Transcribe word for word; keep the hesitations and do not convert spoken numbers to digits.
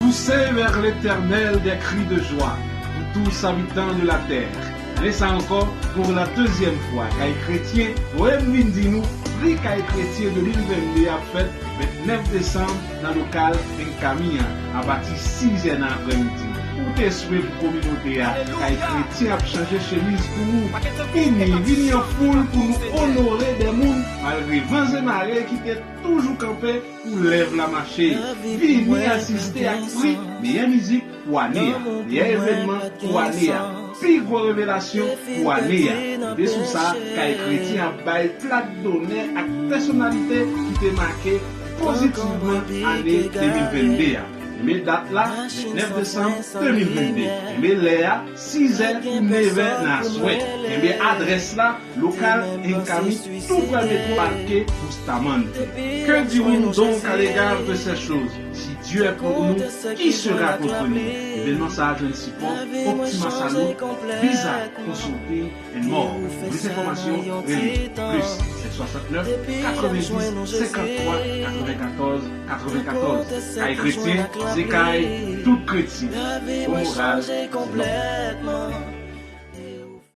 Poussez vers l'Éternel des cris de joie, vous tous habitants de la terre. Ane sa ankò, pou la dezyèm fwa, Kay Kretyen voye m vin di nou, pri Kay Kretyen de mil vennde ap fèt vennèf desanm nan lokal Enkami an, apati sizè nan aprèmidi. Ou te swè pou kominote a, Kay Kretyen ap chanje chemiz pou ou. Vini, vini an foul pou nou onore de moun, malgre van e mare ki te toujou kanpe pou lèv la mache. Vini asiste ak pri meyè mizik pou ane a, meyè evènman pou ane a, pi gwo revelasyon pou ane a. Rive sou sa, Kay Kretyen ap bay plak donè ak pèsonalite ki te make pozitivman ane de mil vennde a. Enben dat la, vennèf desanm de mil vennde. Enben lè a, sizè pou nevè nan aswè. Enben adrès la, lokal Enkami, tou prè metwo Parque Bustamante. Que dirons-nous donc à l'égard de ces choses? Si Dieu est pour nous, qui sera contre nous? Evènman sa a jwenn sipò Optima Salud, Visa Consulting and More. Pou plis enfòmasyon, rele plis sèt swasannnèf, katrevenndis, senkanntwa, katrevenkatòz, katrevenkatòz. Kay Kretyen, se kay tout kretyen. Bon moral, se lòm.